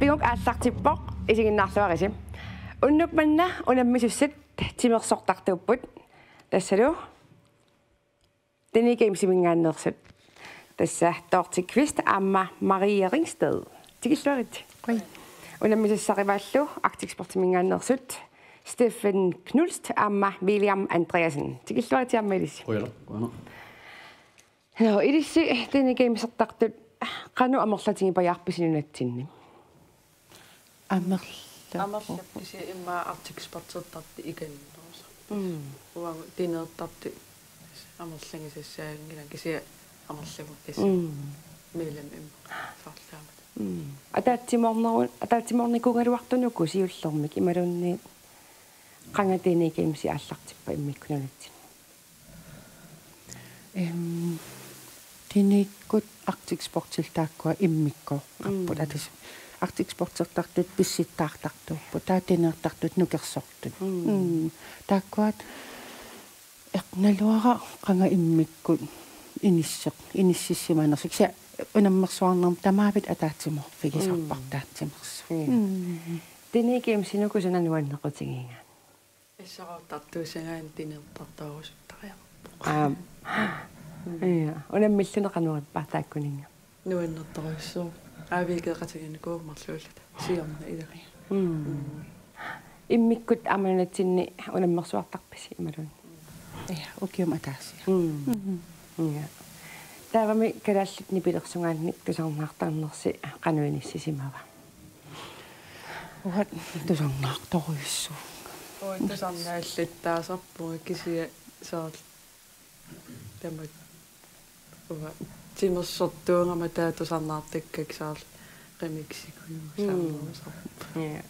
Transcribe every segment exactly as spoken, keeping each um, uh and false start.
Ukiumut aallartippoq, isiginnaarluarisi. Unnuk manna unammisussat timersortartuupput. Tassalu Dene Gamesiminngaanneersut. Tassa Dorthe Kvist aamma Marie Ringsted. Tikilluaritsi. Qujan. Unammisussarivaallu Arctic Sportsiminngaanneersut Steffen Knudst aamma William Andreasen. Tikilluaritsi aamma ilissi. Qujanaq. Qujanaq. Nå, ilissi Dene Gamesertartut qanoq amerlatigipajaarpisi nunatsinni? Amerla-. Amerlap kisianni immaqa Arctic Sportsertartut ikinnerusarput. Mm. Uagut dineertartut amerlagisassaanngilaat kisianni amerlagut tassa. Mm. Medlem immaqa saarlaammat. Mm. Ataatsimoorneru-, ataatsimoornikuugaluartunuku siullermik imaluunniit qanga Dene Gamesi aallartippa immikkut nunatsinni? Em, Denekkut Arctic Sportsillu taakkua immikkoortarput. Mm. Atas Arctic Sportsertartut pissittaartartuupput. Taava dineertartut nukersortut. Mm. Mm. Taakkuat eq-, naluara qanga immikkut inisseq-, inississimanersoq. Kisianni unammersuarnermi tamaavik ataatsimoorfigisarpara. Mm. Ataatsimeersoq. Ja. Mm. Dene Gamesinuku suna nuannequtigiigaat? Assaroortartuussagaanni dineertartorusuttariaqarpoq. Aap. Mm. Ja. Unammilluni qanoq ippa taakkuninnga? Nuannertorujussuuvoq. Aavigeqatiginikuuvoq marluulluta. Siorna ileriga. Mm. Mm. Immikkut aamma nunatsinni unammersuartarpisi imaluunniit? Ja, ukiumut ataasiarluni. Mm. Mm. Ja. Taavami kalaallit nipilersugaannik tusarnaartarnersi qanoq inissisimava? Uanga tusarnaartorujussuuvunga. Uanga tusarnaallattaasarpunga kisianni soorlu tamakku uanga timersortuugama taava tusarnaartakkakka soorlu remixikujuusarnerusarput. Mm. Ja.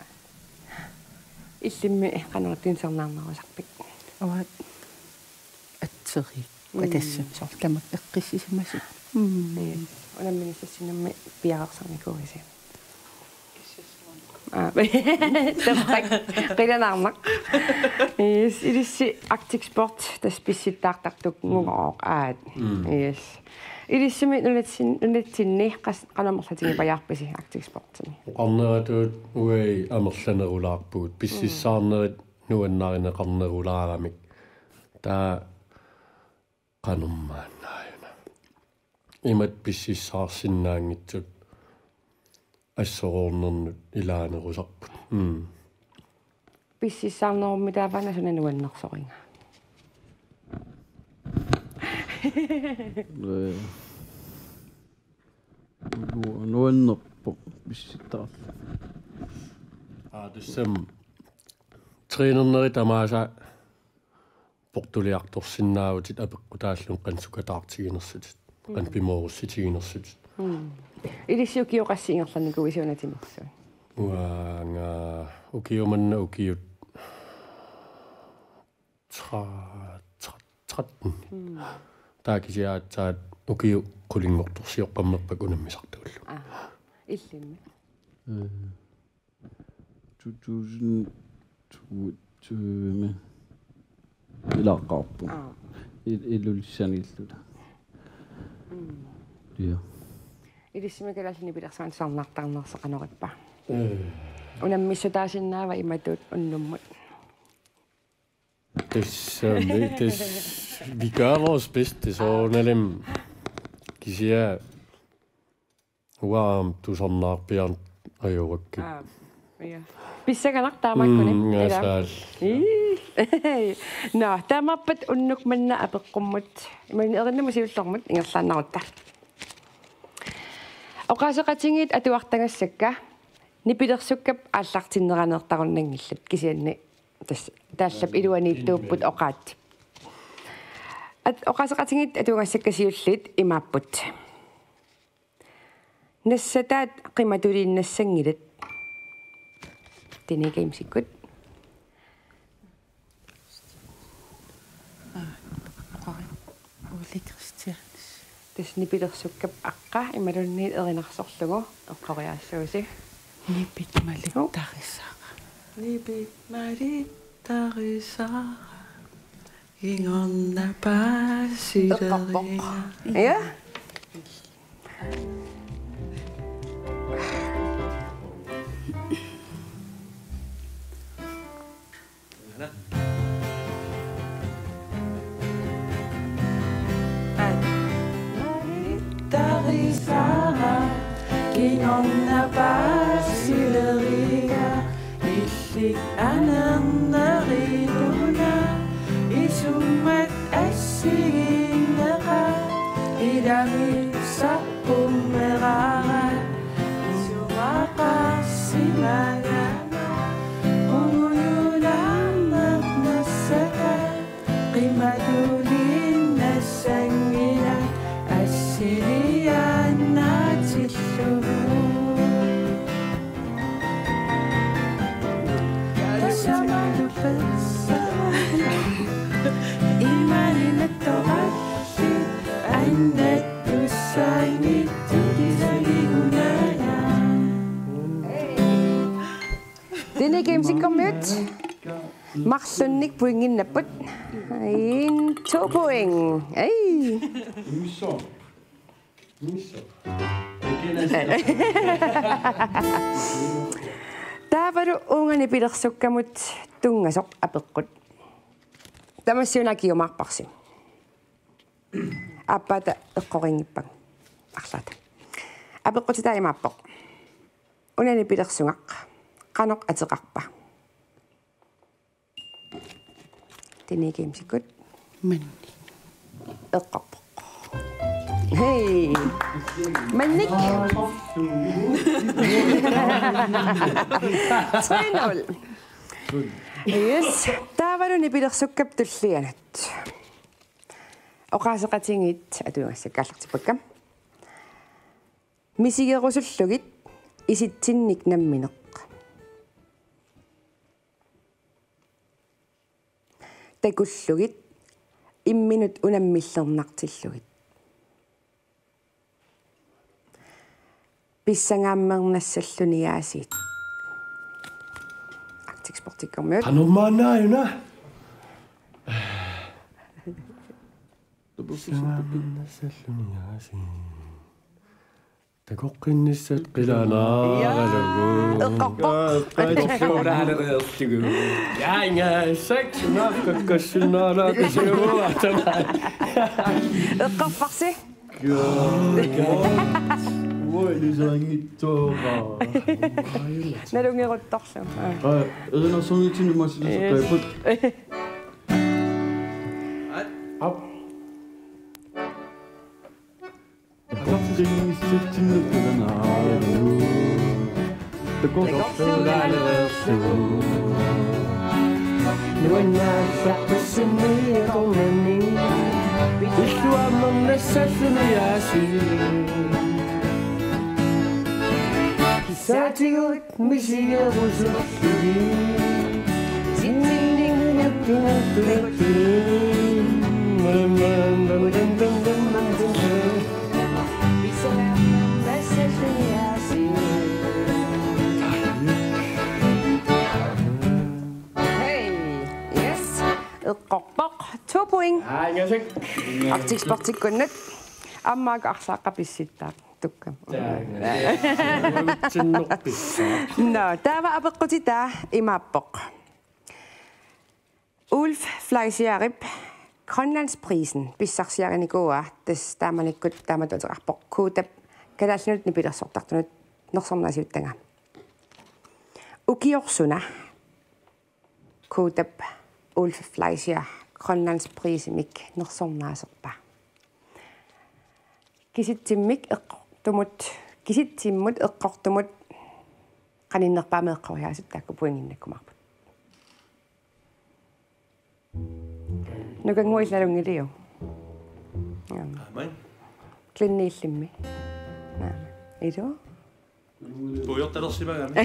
Illimmi qanoq tusarnaarnerusarpit? Uanga atseriikkakka. Mm. Tassami soorlu tamakku eqqissisimasut. Mm. Ja. Unamminissassinnummi piareersarnikuuisi? Aa, tamakku. Qilanaarnaq. Yes, ilissi Arctic Sport tassa pissittaartartuunngooq aat. Mm. Yes. Ilissimi nunatsin-, nunatsinni qas-, qanoq amerlatigipajaarpisi Arctic Sportsimi? Oqarneratut uagut amerlanerulaarpugut, pississaarnerit nuannarineqarnerulaaramik. Taava qanormaannaajuna. Imatut pississaarsinnaanngitsut assoroornernut ilaanerusarput. Mm. Pississaarnerummi taava suna nuannersoriga? Ee. Nu-, nuannerpoq pissittaarlugu. Aa, tassami trænernerit tamaasa portuliartorsinnaavutit apeqqutaalluni qanoq sukataartiginersutit, qanoq pimoorussutiginersutit. Mm. Ilissi ukiut qassit ingerlannikuuisi una timersuut? Uanga ukiut manna ukiut tre-, tre-, tretten. Mm. Taava kisianni aatsaat ukiut qulinngortorsioqqammerpakka unammisartagullu. Aa, illimmi? Mm. Two thousand twenty-mi ilaaqqaarpunga. Aa. Il-, Ilulissanilluta. Mm. Ja. Ilissimi Kalaallit Nipilersugaanni tusarnaartarnersi qanoq ippa? Ee. Unammissutaasinnaava imatut unnummut? Tassami, tas-, vi gør vores bedste, soorunalimi kisianni uanga tusarnaarpiarneq ajorakkit. Aa, ja. Pissanganaq taamaakkuni. Mm, ilaa. Asaal. Ii. Nå, taamaappat unnuk manna apeqqummut. Imaluunniit erinnamut siullermut ingerlaannarutta. Oqaaseqatigiit atuartagassakka nipilersukkap aallartinneraneertarunnanngillat kisianni tassa taallap iluaniittuupput oqaatsit. At-, oqaaseqatigiit atugassakka siulliit imaapput: Nassataat qimatuliinnassanngilat. Dene Gamesikkut. Aa, Ole Christiansen. Tassa nipilersukkap aqqa imaluunniit erinarsorlugu eqqoriassagussi. Nipit malittarisara. Nipit malittarisara. Kingorna paasilerina. Eqqarpoq. Ja. Inorna paasileriga illit anerneriguna isummat assigiinneqaaq ilami saqqummerara isumaqarsimagama ungujulaarneq nassata. Qimatuliinnassanngilaq assiliaannaatillugu. Tassamalu pissavara. Imalinattoqarli annattussaanngitsut isaligunaa. Tini Kimsikkormiut. Marlunnik pointinnapput. Ein, to point. Ei. Immisso. Immisso. Taavalu uunga nipilersukkamut tunngasoq apeqqut. Tamassi una akiumaarparsi. Aappaata eqqoriinngippagu. Arlaata. Apeqqutitaa imaappoq. Una nipilersugaq qanoq ateqarpa? Tini Kimsikkut. Mannik. Eqqorpoq. Hej. Mannik. Tre nul. Yes. Taavalu nipilersukkap tullianut. Oqaaseqatigiit atugassakka aallartippakka. Misigerusullugit isitsinnik nammineq. Takullugit imminut unammillernartillugit. Pissangaammernassalluni aasiit. Arctic Sportikkormiut. Qanormaannaajuna. Pissangaammernassalluni aasiit. Takoqqinnissat qilanaaralugu. Eqqorpoq. Takoqqulaalereerlugu. Jainga seks nakkakkassinnaalaakasiugu atama. Eqqorparsi. Uoi, lisaanngitsoora. Nalungeruttorlu. Aa. Aa, erinarsornitsinni masilisaqqipput. Yes. Ap. Takoqqinnissatsinnut qilanaaralugu. Takoqqulaalereerlugu. Nuannaarsaqqissummik akornanni. Pissangaammernassalluni aasiit. Saatigut misigerusullugit. Sinninningunattunattunattu. Hey, yes. Eqqorpoq. To point. Aa, ingasak. Arctic Sportikkunnut. Aamma arlaaqqat pissittaaq. Tukkam. Taanna. Sinnerpissa. Nå, taava apeqqutitaa imaappoq. Ulf Fleischerip Grønlandsprisen pissarsiarinikuuaa, tassa taamanikkut taamatut ateqarpoq Kodap Kalaallinut Nipilersortartunut nersornaasiuttagaa. Ukioq suna Kodap Ulf Fleischer Grønlandsprisimik nersornaaserpaa? Kisitsimmik eqqortumut, kisitsimmut eqqortumut qaninnerpaamik eqqoriaasut taakku pointinnakkumaarput. Nukannguaq nalunngiliuk? Aamma. Klinniillimmi. Naa. Ilu? Puigortalersimagami.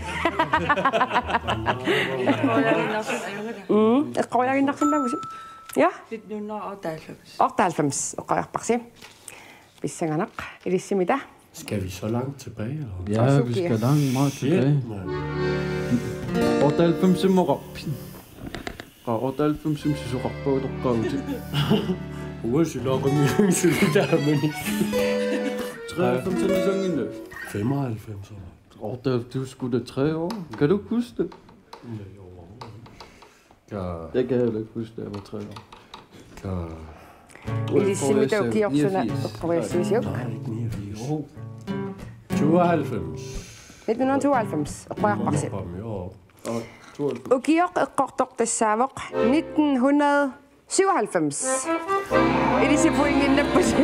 Mm, eqqoriaginnarsinnaavusi. Ja? Nitten hundrede og otteoghalvfems. Otteoghalvfems, eqqoriarparsi. Pissanganaq, ilissimmita? Skal vi så langt tilbage, eller? Ja, vi skal langt, meget tilbage. Shit, mand. Otteoghalvfemsimmoqarpit? Qa otteoghalvfemsimi sisoqarpa utoqqaavutit? Uangalu laqami suli taamani. Treoghalvfemsimi sannginnaq. Femoghalvfems. Otteoghalvfems, du er sgu da tre år. Kan du ikke huske det? Ja. Jeg kan heller ikke huske, da jeg var tre år. Ja. Ilissimmita ukioq suna eqqoriassiisiuk? Nej, ikke niogfirs. Jo. Tooghalvfems. Nitten hundrede tooghalvfems. Eqqoriarparsi. Tooghalvfems, joo. Aa, tooghalvfems. Ukioq eqqortoq tassaavoq nitten hundrede syvoghalvfems. Ilissi pointinnappusi.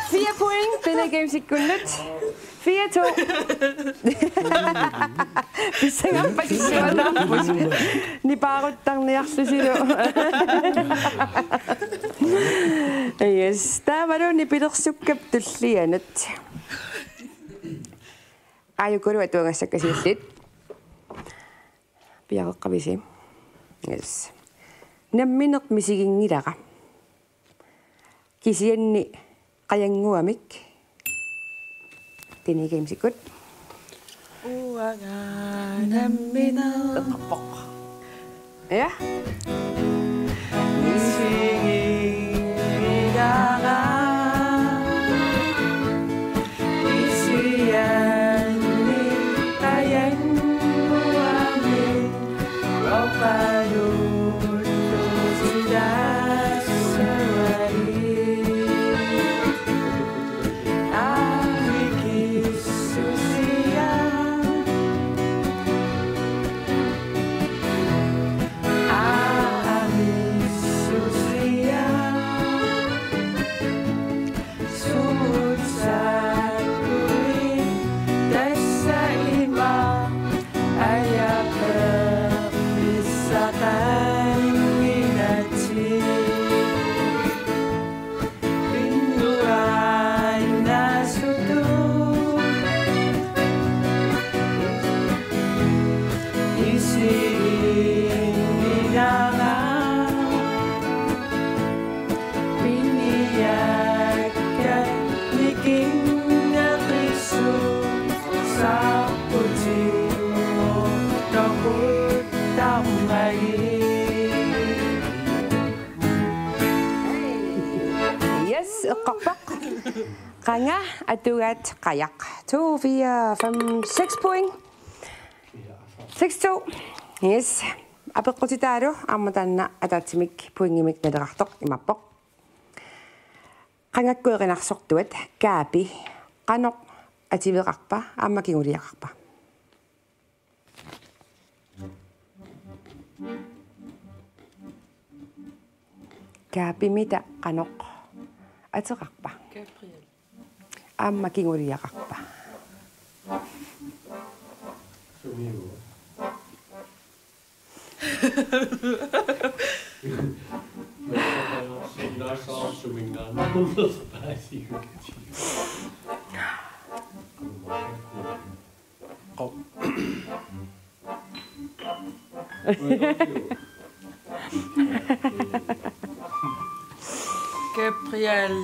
Fire point, Benny Gamesikkunnut. Fire to. Pissangarpasissualaarput. Nipaaruttarniarlusilu. Yes, taavalu nipilersukkap tullianut. Aajukulu atuagassakka siulliit. Piareeqqavisi? Yes. Nammineq misiginngilara. Kisianni qajannguamik. Benny Gamesikkut. Uanga nammineq. Eqqorpoq. Ja. Misiginngilara. Kisianni qajannguamik. Sumut saakkui tassa ima ajapeqqissaqannginnatik. Pinguaannasutut isiginngilara. Piniakkat nikinneqisut saapputit toquttarmagit. Yes, eqqorpoq. Qanga, atugaat, qajaq. To, fire, fem, seks point. Seks to. Yes. Apeqqutitaalu aamma taanna ataatsimik pointimik naleqartoq imaappoq. Qangakkut erinarsortuat Kaapi qanoq atueqarpa aamma kinguliaqarpa? Kaapimita qanoq ateqarpa? Gabriel. Aamma kinguliaqarpa? Gabriel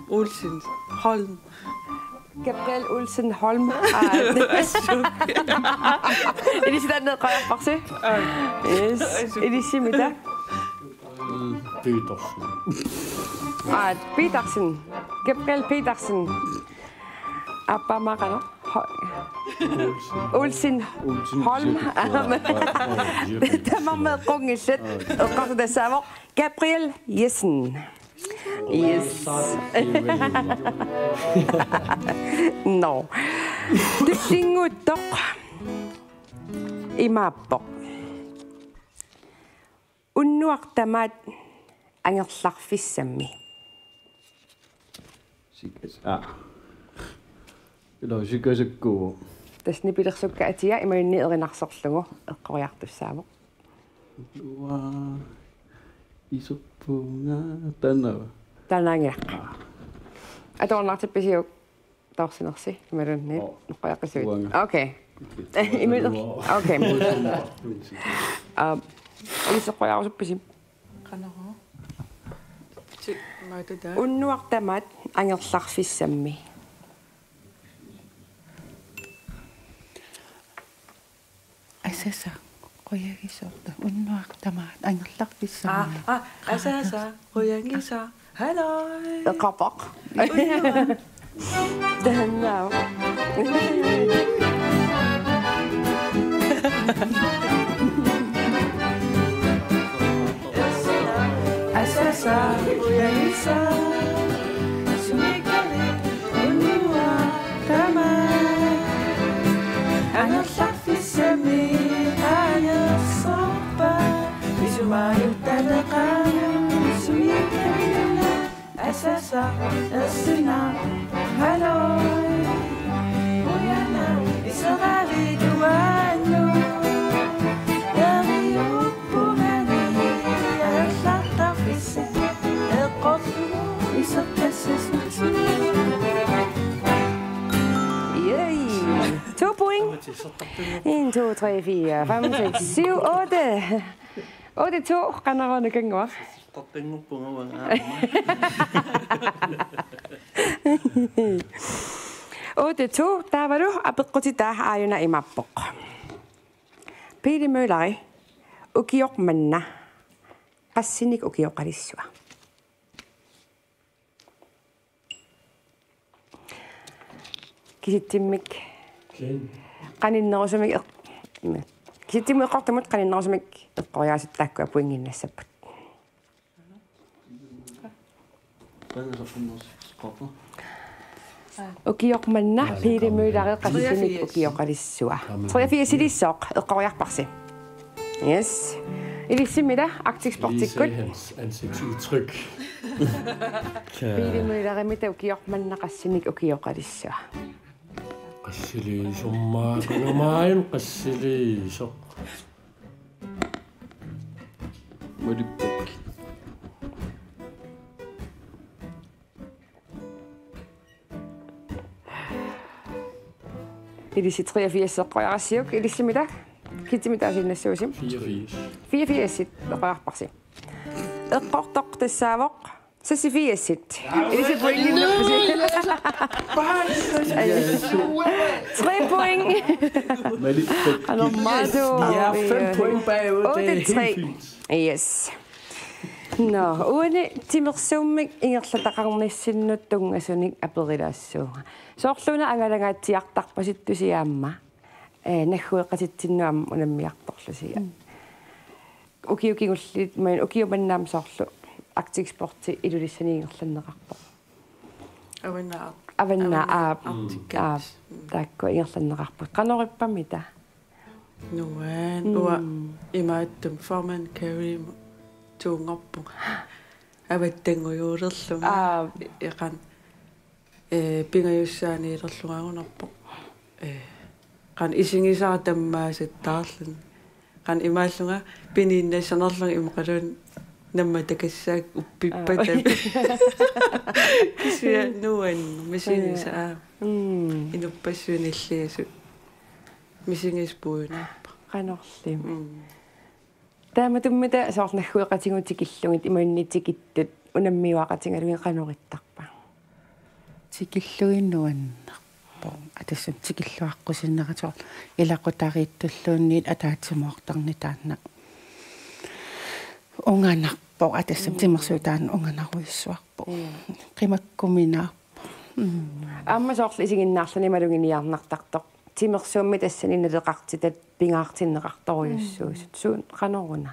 Olsen Holm. Gabriel Olsen Holm. Aa, ilissi taanna eqqoriarparsi? Aa. Yes. Ilissi mida? Petersen. Aa, Petersen. Gabriel Petersen. Aappaa qanoq? Ho-, Olsen. Olsen. Olsen Holm. Jebsen. Aa, aa, aa, Jebsen. Tamarmik eqqunngillat. Aa. Eqqartoq tassaavoq Gabriel Jessen. Yes. No. Tullinnguuttoq imaappoq. Unnuaq tamaat angerlarfissammi. Sikas-, aa. Ila sikasakku. Tassa nipilersukkat atia imaluunniit erinarsorlugu eqqoriartussaavoq. Uaa. Iserpunga taanna. Taannaanngilaq. Aa. Atorunnaartippisiuk? Taorsinersi, imaluunniit. Oo. Noqqajaqqisuit. Uanga. Okay. Okay. Imaluunniit. Okay. Aa, ilissi eqqoriarusuppisi? Qanoq? Ti-, maatutaa. Unnuaq tamaat angerlarfissammi. Asasaq qujagisarta unnuaq tamaat angerlarfissammi. Aa, aa, asasaq qujagisaq. Hello. Eqqorpoq. Unnuaq. Taanna. Asasaq qujagisaq. Ersuna, hallo. Ujana, iseralituannu. Eriuppungani, allartarfissi. Eqqorlu, isertassasuti. Yay. To point. En, to, tre, fire, fem, seks, syv, otte. Otte to, Qanorooq Kanguaq. Taqqinngorpunga uanga aamma. Otte to, taavalu apeqqutitaa aajuna imaappoq. Pele Møller, ukioq manna qassinik ukioqalissua? Kisitsimmik. Jane. Qaninnerusumik eq-, kisitsimmut eqqortumut qaninnerusumik eqqoriaasut taakkua pointinnassapput. Ukioq manna. Aa, Pele Møller qassinik treogfirs. Ukioqalissua. Treogfirs ilissoq eqqoriarparsi. Yes. Ilissimmita Arctic Sportikkut. Lige se hans ansigtsudtryk. Pele Møllerimita ukioq manna qassinik ukioqalissua? Qassiliisummaa, kangamaain qassiliisoq. Malippakka. Ilissi treogfirs eqqoriarassiuk, ilissimmita? Kisitsimmita aasiinnassuusi? Fireogfirs. Fireogfirs eqqoriarparsi. Eqqortoq tassaavoq seksogfirs. Ilissi pointinnassapput. Tre point. Malippakka. Qanormaattoq. Vi er fem point bagud. Det er helt fint. Yes. Nå, uani timersuummik ingerlataqarnissinnut tunngasunik aperilaassuunga. Soorlu una angalangaatsiartarpasittusi aamma, eh, naggueqatitsinnut aamma unammiartorlusi. Mm. Ukiut kingulliit, men ukioq manna aamma soorlu Arctic Sporti Ilulissani ingerlanneqarpoq. Avannaa. Avannaa, aap. Arctic Games. Aap, taakku ingerlanneqarput. Qanoq ippa, Mita? Nuann'. Mm. Uanga imaattumik formand Karim tuunngorpunga. Avattanngujuulerlunga. Aap. Qanoq, eh, pingajussaaniilerlungagunarpoq. Eh, qanoq isigisara tammaasattaarluni. Qanoq imaallunga piniinnassanerlunga immaqaluunniit nammatakassaaq uppippat. Aap. Kisianni nuann' misigisara. Mm. Inuppassuit nilliasut. Misigisara puiunaappa. Qanorlimi. Mm. Taamatummat soorlu naggueqatigut tikillugit imaluunniit tikittut unammiuaqatigalugit qanoq ittarpa? Tikillugit nuannerpoq. Atassami tikilluaqqusinnera soorlu ilaqutariittulluunniit ataatsimoortarneq taanna unganarpoq. Atassami timersuut taanna unganarujussuarput. Mm. Qimakkuminaarpoq. Mm. Aamma soorlu isiginnaarluni maluginiarnartartoq. Timersuummi tassani naleqartitat pingaartinneqartorujussuusut. Mm. Suut qanoruna?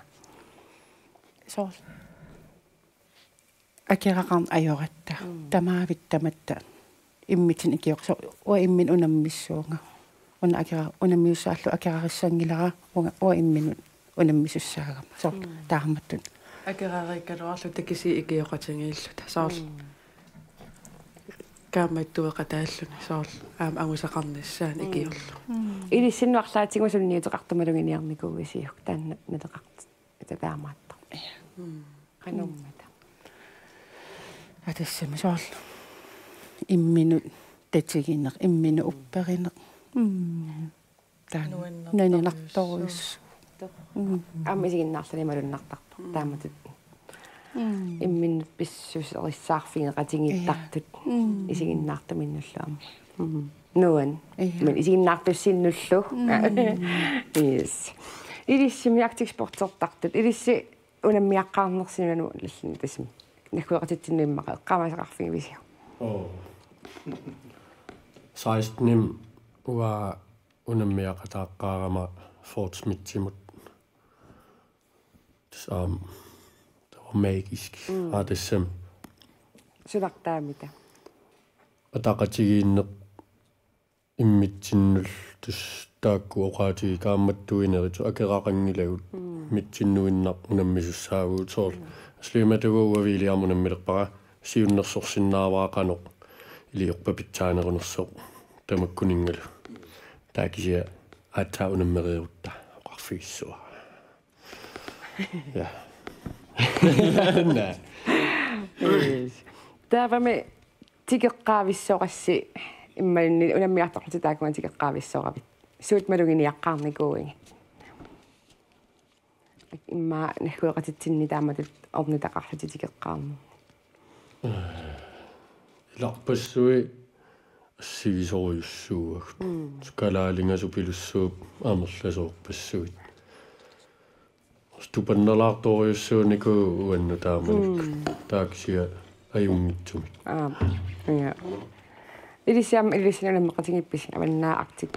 Soorlu akeraqarneq ajoratta. Mm. Tamavitta tamatta immitsinnut ikioq-, soorlu uanga imminut unammissuunga. Una akera-, unammiussaallugu akerarissanngilara uanga, uanga imminut unammisussaagama. Soorlu. Mm. Taamatut. Akerariikkaluarluta kisianni ikioqatigiilluta. Soorlu. Mm. Kaammattueqataalluni soorlu aamma angusaqarnissaanut. Mm. Ikiorlugu. Mm. Ilissinnut arlaatigut sunniuteqartut maluginiarnikuuisiuk taanna naleqartut? Ita taamaattoq. Ja. Mm. Qanormita? Atassami soorlu imminut tatigineq, imminut upperineq. Mm. Taanna nuannertorujussuuvoq. Naninartorujussuuvoq. Mm. Aamma isiginnaarluni malunnartarpoq. Mm. Taamatut. Mm. Imminut pissuserissaarfigeqatigiittartut. Ja. Mm. Isiginnaartuminnullu aamma. Mm. Nuann'. Ja. Men isiginnaartussinnullu. Mm. Yes. Ilissi Arctic Sportertartut. Ilissi unammiaqqaarnersinnut allani tassami. Naggueqatitsinnut immaqa eqqaamasaqarfigivisiuk? Oo. Sekstenimi uanga unammiaqataaqqaarama Fort Smithimut. Tassa aamma, det var magisk. Mm. Aa, tassami. Sunartaamita? Ataqatigiinneq immitsinnullu tassa taakku oqaatigigaammattuinerit akeraqanngilagut. Mm. Immitsinnuinnaq unammisussaavugut soorlu. Mm. Asliimatagu uanga William unammilerpara. siunnersorsinnaavara qanoq iliorpat pitsaanerunersoq tamakkuninngalu. Taava kisianni aatsaat unammereerutta oqarfigissavara. Ja. Naa. Yes. Taavami tikeqqaavissorassi imaluunniit unammiartorlutit taakkunani tikeqqaavissoravit? Suut maluginiaqqaarnikuuigit? Immaqa naggueqatitsinni taamatut ornitaqarlutit tikeqqaarnerni. Ilarpassui assigisorujussuuagut. Mm. Kalaalingasupilussuup amerlasoorpassuit. Tupannalaartorujussuunikuuvoq uannut taamanikkut. Mm. Taava kisianni ajunngitsumik. Aap. Ja. Ilissi aamma, ilissi unammeqatigiippisi Avannaata Arctic?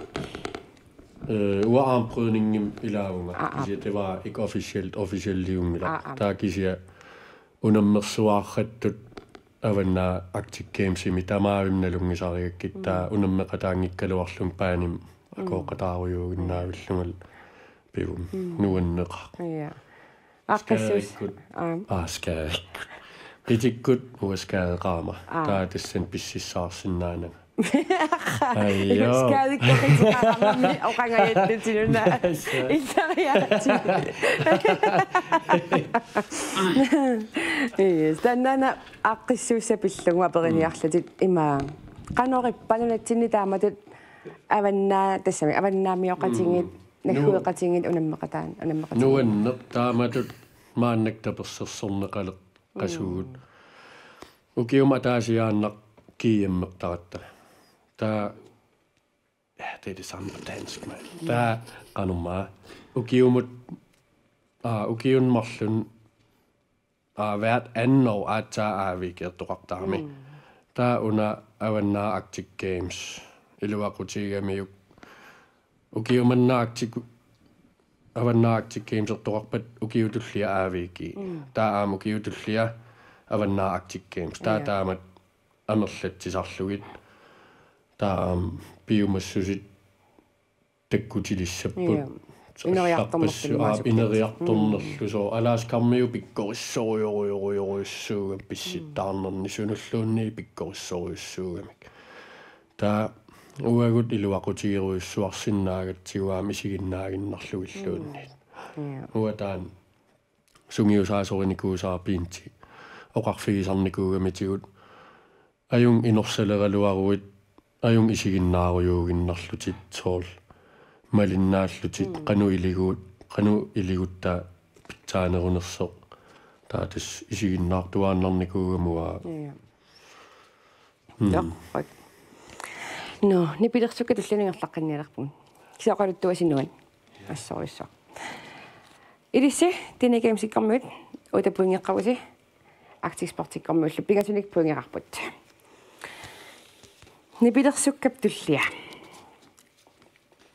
Øh, uanga aamma prøvningimik ilaavunga. Aa, aa. Kisianni det var ikke officielt, officielliunngilaq. Aa, aa. Taava kisianni unammersuarartut Avannaata Arctic Gamesimi tamaavimmi nalunngisarigakkit, mm, taava unammeqataanngikkaluarlunga baanimi, mm, akooqataarujuuginnaavillungalu pivummi. Mm. Nuanneqaaq. Ja. Aaqqissuus-. Skadekkut. Aap. Aa, skadekkut. Qitikkut uanga skadeqaama. Aap. Taava tassani pississaarsinnaananga. Ajo. Skadekkut qitikkut oqangajattut iluna. Issariaatsi. Yes, taannaana aaqqissuussaq pillugu aperiniarlutit ima. Qanoq ippa nunatsinni taamatut Avannaata, tassami Avannaamioqatigiit, mm, naggueqatigiit unammeqataan-, unammeqatigiit? Nuanneq taamatut maannakkut tapersersorneqaleqqasugut. Mm. Ukiumut ataasiaannaq G M-ertaratta. Taava, ja, det er det samme på dansk, mand. Taava qanormaa. Ukiumut, aa, ukiuni marlunni, aa, hvert andet år aatsaat A V G-ertoqartarami. Mm. Taava una Avannaata Arctic Games iluaqutigigamiuk. Ukiumanna Arctic, Avannaata Arctic Games-ertoqarpat ukiut tulliat A V G. Mm. Taava aamma ukiut tulliat Avannaata Arctic Games. Taava, ja, taamatut amerlatsisarlugit. Taava aamma piumassuseq takkutilissapput. Ja. Ineriartornerlu. Allarpassu-, aa, imaasukkat. Ineriartornerlu. Mm. Soorlu Alaskarmiut pikkorissorujorujorujussuugamik pissittaarnerni, sunulluunniit pikkorissorujussuugamik. Taava uagut iluaqutigerujussuarsinnaagatsigu aamma isiginnaaginnarlugilluunniit. Mm. Ja. Uanga taanna sungiusaasorinikuusara Pinti oqarfigisarnikuugamitigut: Ajunngilaq inorsaleraluaruit, ajunngilaq isiginnaarujuuginnarlutit, soorlu malinnaallutit, mm, qanoq iligu-, qanoq iligutta pitsaanerunersoq. Taava tassa isiginnaartuaannarnikuugami uanga. Ja. Mm. Torrak. Nå, nipilersukkat tulliani ingerlaqqinnialerpugut. Kisianni oqaluttuasi Nuann. Assorujussuaq. Ilissi, Teenage Gamesikkormiut, uta pointeqqavusi, Arctic Sportikkormiullu pingasunik pointeqarput. Nipilersukkap tullia.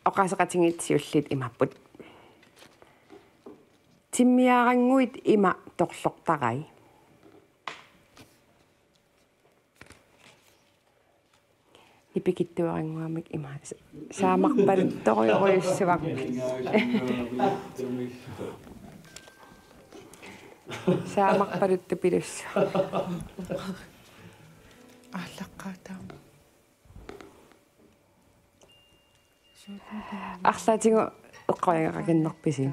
Oqaaseqatigiit siulliit imaapput: Timmiaarannguit ima torlortarai? Nipikitsuarannguamik ima s-, saamarpaluttorujorujussuarput. Saamarpaluttupilussuaq. Aallaqqaataaq. Arlaatigut eqqoriaraqqinnarpisi?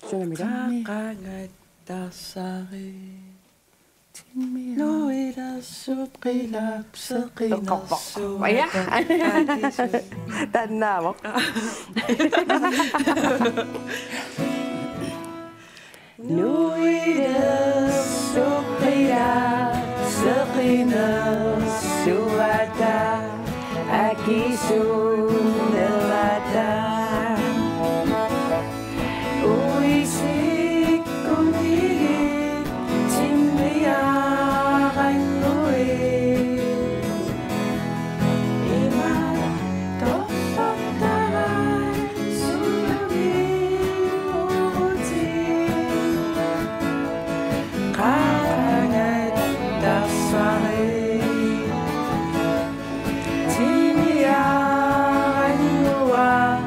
Sunamita? Qaqangattarsari. Nuilersup qilapseqinersuata. Eqqorpoq. Ja. Tannaavoq. Nuilersup qilapseqinersuata akisunnerata. Uisikkunilik timmiaarannguit ima torlortarai sulugiuvutit. Qaqangattarsari. Timmiaarannguaq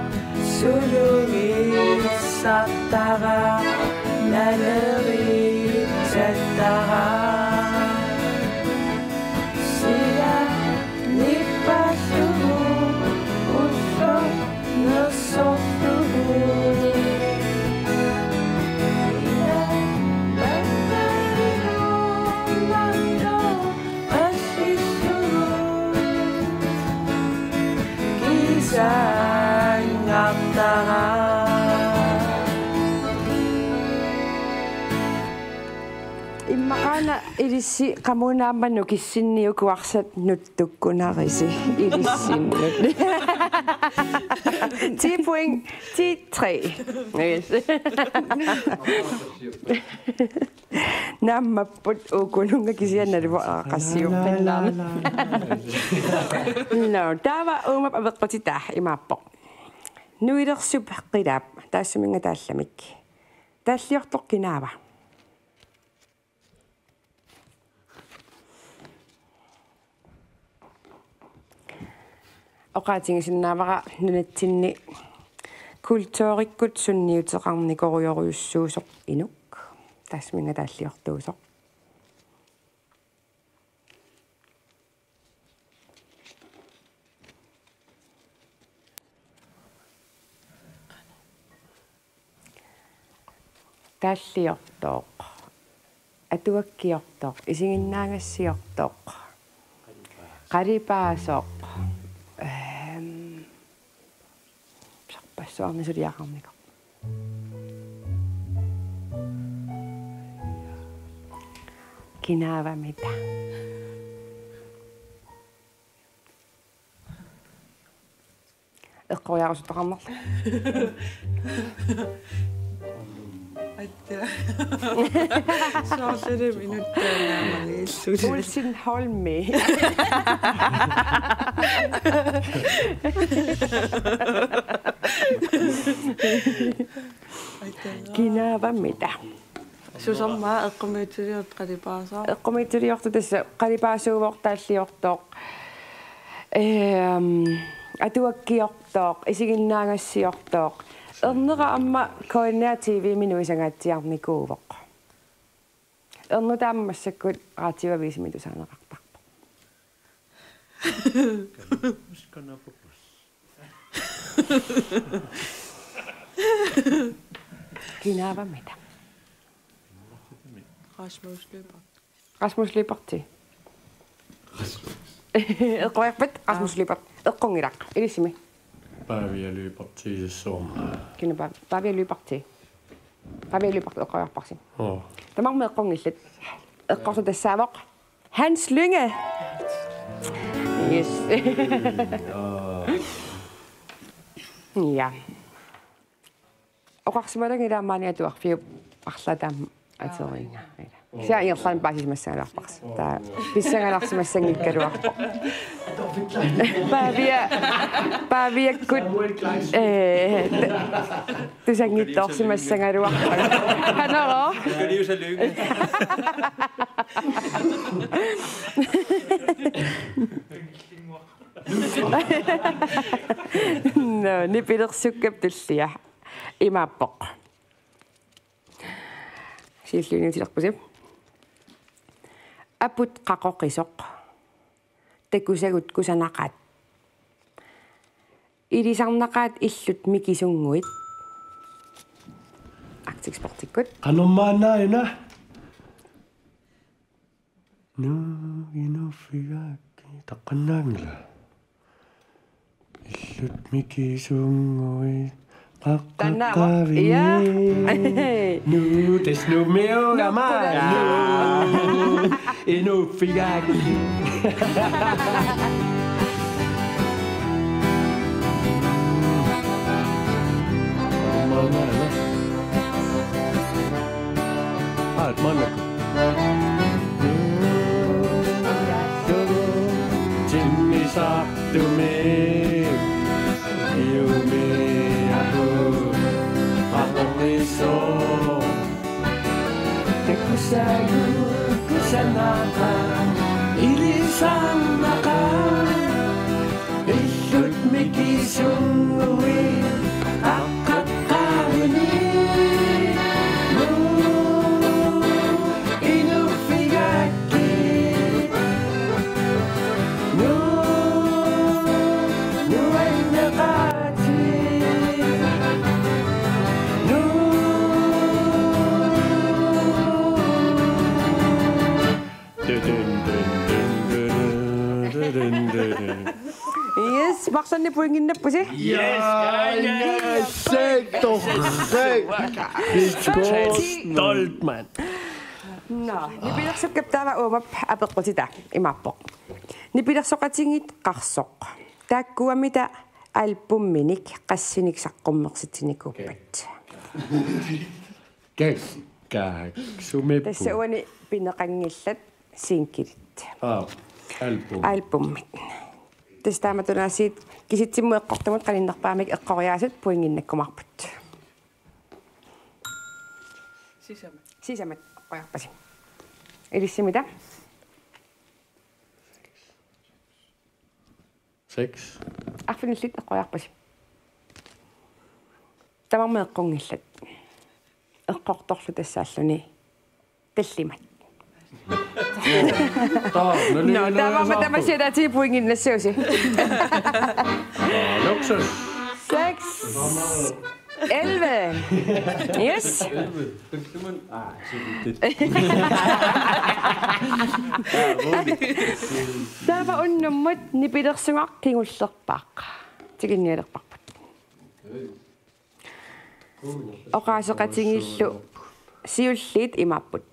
sulugissartara naleriitsattara. Immaqaana ilissi qamuuna aamma nukissinni ukuarsat nuttukkunarisi ilissinnut. Ti point, ti tre. Yes. Naammapput ukununnga kisianni naluara qassiuppinnaarna. No, taava uuma apeqqutitaa imaappoq. Nuilersup qilaap, taassuminnga taallamik. Taalliortoq kinaava? Oqaatigisinnaavara nunatsinni kulturikkut sunniuteqarnikorujorujussuusoq inuk. Taassuminnga taalliortuusoq. Taalliortoq. Atuakkiortoq. Isiginnaagassiortoq. Qalipaasoq. Ehm, pisarpassuarnik suliaqarnikoq. Kinaavamita? Eqqoriarusuttoqarnerlu. Atta. Soorlumi inuttaa naamaniilluni. Olsen Holmi. Atta. Kinaavamita? Susamma eqqumiitsuliortoq qalipaasoq. Eqqumiitsuliortoq tassa qalipaasuuvoq, taalliortoq. Ehm, atuakkiortoq, isiginnaagassiortoq. Ernera aamma K N R T V-mi nuisanngaatsiarnikuuvoq. Ernera aamma massakkut radioavisimi tusaaneqartarpoq. Kinaavamita? Rasmus Lyberth. Rasmus Lyberth. Eqqoriarpat Rasmus Lyberth. Eqqunngilaq. Ilissimi. Pavia Lyberth, Iissuum. Kina Pa-, Pavia Lyberth? Pavia Lyberth eqqoriarparsi. Oo. Tamarmik eqqunngillat. Eqqortoq tassaavoq Hans Lynge. Yes. Ja. Oqarsimalanga ilaa maani atuarfiup arlaat aamma ateriiga. Ilaa. Kisianni ingerlaannaq paasisimassagaluarparsi. Taava pissanganarsimassanngikkaluarpoq. Pavia, Paviakkut, eh, ta-, tusanngitsoorsimassagaluarpara. Qanoq? No, nipilersukkap tullia. Imaappoq. Siulliunniutilerpusi. Aput qaqoqisoq. Takusagut kusanaqaat. Ilisarnaqaat illut mikisunnguit. Arctic Sportikkut. Qanormaannaajuna? Nuuginuffigakki taqqannaanngila. Illut mikisunnguit qaqqaqqaavini. Ja. Nuutes numiugama. Nukkuna. Nuu. Inuffigakki. Aat maannakkut. Timmisartumik. Iumi aku. Atoriso. Takusagut kusanaqaat. Ilisarnaqaat. Illut mikisunnguit qaqqaqqaavini. Nuu inuffigakki. Nuu nuanneqaatsit. Nuu. Yes, Marsanni pointinnappusi. Yes, ja, ja, ja. Torrak. Stolt, mand. Nå, nipilersukkap taava uumap apeqqutita imaappoq: Nipilersoqatigiit qarsoq? Taakkuamita albuminik qassinik saqqummersitsinikuuppat? Kas-, ka-, sumiippu. Tassa uani pineqanngillat singlet. Aa, album. Albumit. Tassa taamatunaasiit kisitsimmut eqqortumut qaninnerpaamik eqqoriaasut pointinnakkumaarput. Sisamat. Sisamat eqqoriarpasi. Ilissimita? Seks. Arfinillit eqqoriarpasi. Tamarmik eqqunngillat. Eqqortorlu tassaalluni tallimat. Nå, taava aamma tamasiataatigut pointinnassuusi. Luksus. Seks. Elleve. Yes. Taava unnummut nipilersugaq kingullerpaaq. Tikinnialerparput. Oqaaseqatigiillu siulliit imaapput: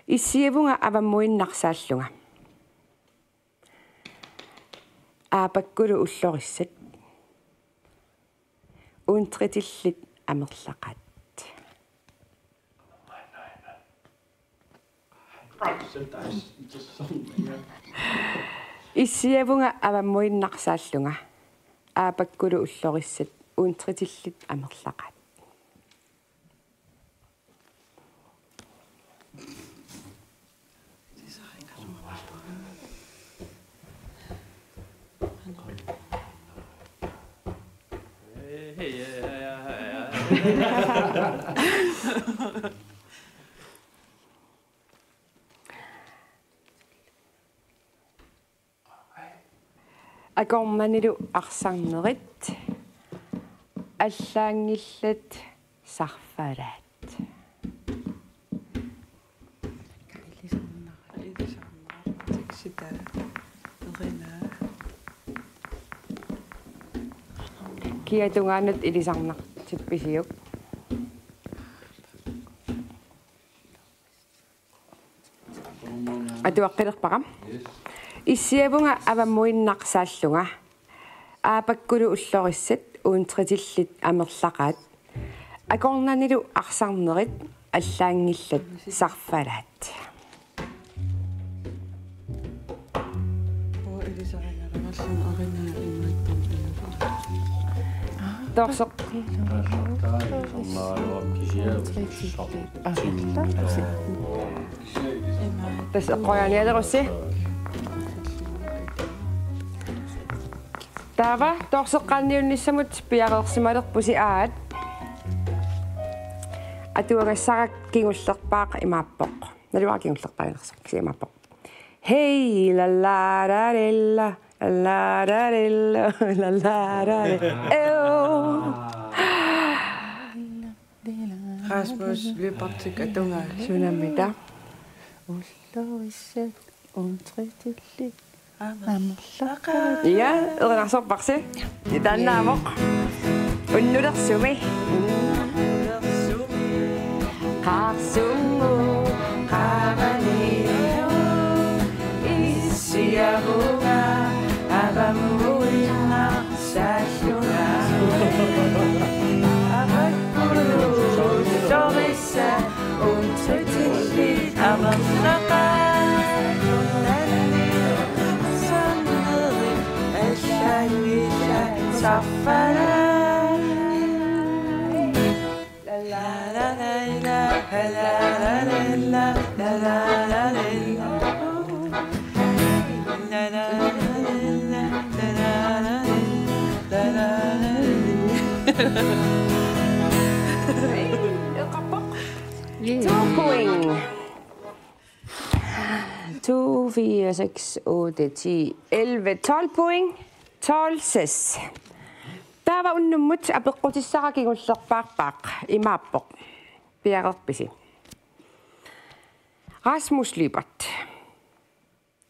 Issiavunga avammuinnaq saallunga. Aapakkulu ullorissat. Untritillit amerlaqaat. Issiavunga avammuinnaq saallunga. Aapakkulu ullorissat untritillit amerlaqaat. Akornannilu arsarnerit allaanngillat sarfalaat. Kia tungaanut ilisarnartippisiuk? Atuaqqilerpara. Issiavunga avammuinnaq saallunga. Aapakkulu ullorissat untritillit amerlaqaat. Akornannilu arsarnerit allaanngillat sarfalaat. Toorsoq. Tassa eqqoriarnialerussi. Taava toorseqqaanniunnissamut piareersimalerpusi aat. Atuagassara kingullerpaaq imaappoq. Naluara kingullerpaaginnarsi, kisianni imaappoq: Hei, la la da de la, la la da de la, la la da de, ew. Rasmus Lyberth atungaa. Sunamita? Ullorissat untritillit amerlaqaat. Ja, erinarsorparsi. Taannaavoq. Unnulersumi. Qarsunnguuq qaavani. Issiavunga avammuinnaq saallunga. Aapakkulu ullorissat untritillit amerlaqaat. Akornannilu arsarnerit allaanngillat sarfalaat. To point. To, fire, seks, otte, ti, elleve, tolv point. Tolv seks. Taava unnummut apeqqutissara kingullerpaarpaaq imaappoq. Piareerpisi? Rasmus Lyberth.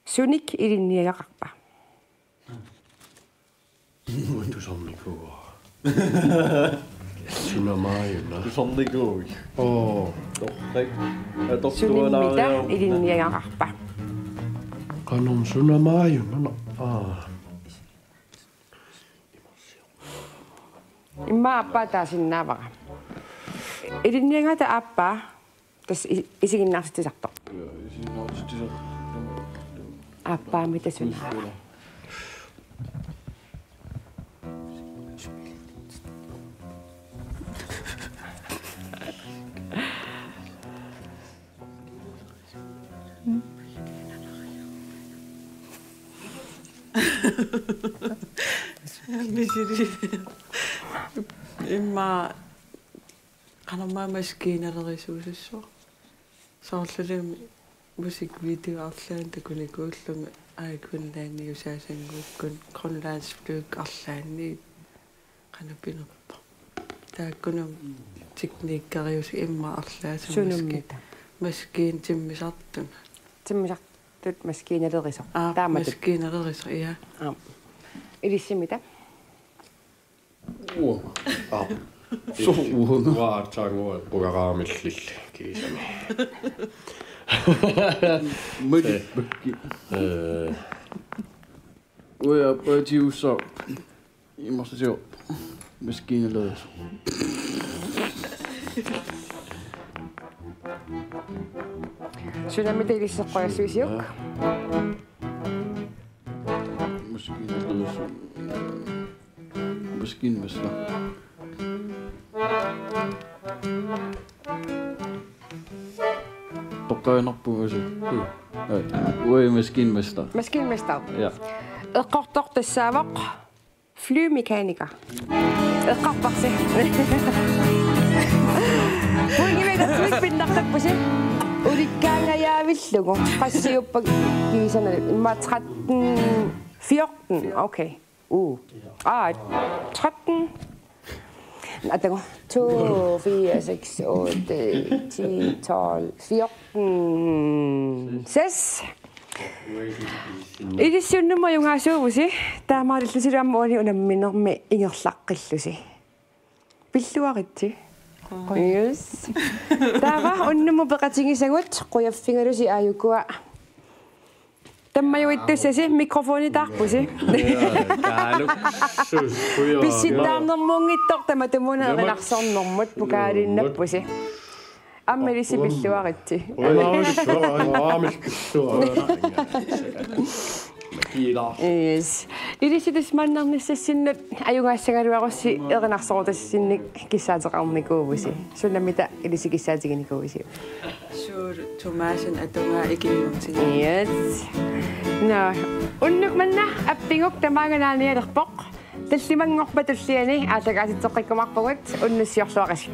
Sunik ilinniagaqarpa? Tusarnikuuara. Sunamaajuna. Tusarnikuuit. Oo. Torrak. Sunammita atortualaariaruna ilinniagaqarpa? Qanoq sunamaajuna? Aa. Immaqa aappaa taasinnaavara. Ilinniagaata aappaa. Tassa i-, isiginnaartitsisartoq. Ja, isiginnaartitsisartoq. Aappaami tassa una. Misili. Immaqa qanormaa maskiinalerisuusassaaq. Soorlulimi musikvideo arlaannik takunikuullunga Air Greenlandiusaasanguukkun Grønlandsflyg arlaanni qanoq pinerpoq. Taakkununnga teknikkeriuseq immaqa arlaasa maski-, sunammita? Maskiinat timmisartunut. Timmisartut maskiinalerisoq. Aa, taamatut. Maskiinalerisoq, ja. Aa. Ilissimmita? Uanga. Aa. Su-, uanga. Uanga aatsaannguaq eqqugaraamilli kiisami. Mali. Eh. Uanga paatiussa imarsisioq maskiinalerisoq. Sunammita ilissi eqquaassuusiuk? Ja. Maskiinalerisoq. Maskinmester. Toqqaannarpunga usi. Mm. Ai, uanga maskinmester. Maskinmester. Ja. Eqqortoq tassaavoq flymekaniker. Eqqarparsi. Pointimik pinnartappusi. Ulikkaangajaavillugu. Qassiuppat kiisami? Immaqa tretten, fjorten. Okay. Uh. Aa, tretten. Atagu. To, fire, seks, otte, ti, tolv, fjorten, seks. Ilissi unnummi ajugaasuuvusi, taamaalillusilu aamma uani unamminermi ingerlaqqillusi. Pilluaritsi. Yes. Taava unnummut peqatigisagut qujaffigalusi aajukua. Tammajuittussasi mikrofonitaarpusi. Kaaluk. Pissittaarnermuunngitsoq tamatumuuna erinarsornermut pokaaliinnappusi. Aamma ilissi pilluaritsi. Yes. Ilissi tassa maannarnissassinnut ajugaassagaluarussi erinarsorutassinnut kissaateqarnikuuvusi. Sunammita ilissi kissaatiginikuuisiuk? Suur Thomasen atugaa ikinngutigaa. Yes. Nå, unnuk manna appiguk tamaanga naanialerpoq. Tallimanngorpat tulliani aallakaatitseqqikkumaarpugut, unnussiorluarisi.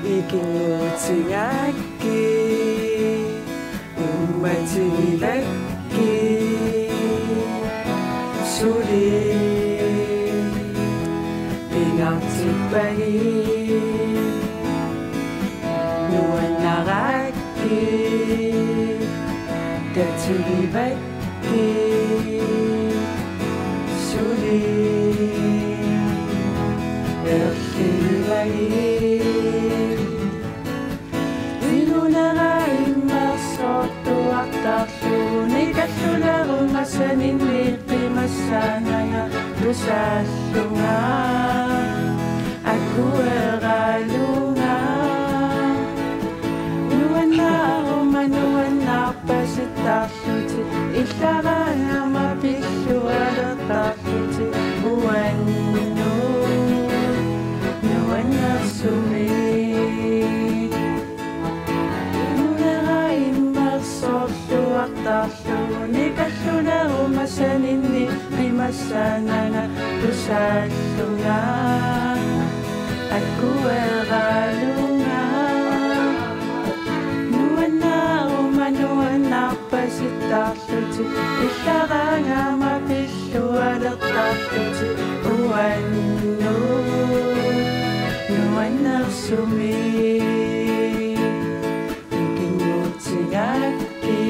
Ikinngutigaakki, uummatigivaakki, suli pingaartippagi, nuannaraakki, tatigivaakki, suli erligivaakki. Inunera immersortuartarlugu, nikallulerumasaninni qimassaananga tusaallunga, akueraalunga. Nuannaaruma nuannaarpasittarlutik, illaraangama pillualertarlutik, uannut nuannersumik. Inunera immersortuartarlugu, nikallulerumasaninni qimassaananga tusaallunga, akueraalunga. Nuannaaruma nuannaarpasittarlutik, illaraangama pillualertarlutik, uannut nuannersumik. Ikinngutigaakki,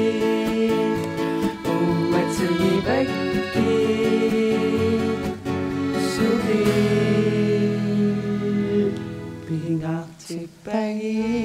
uummatigivaakki, Agi.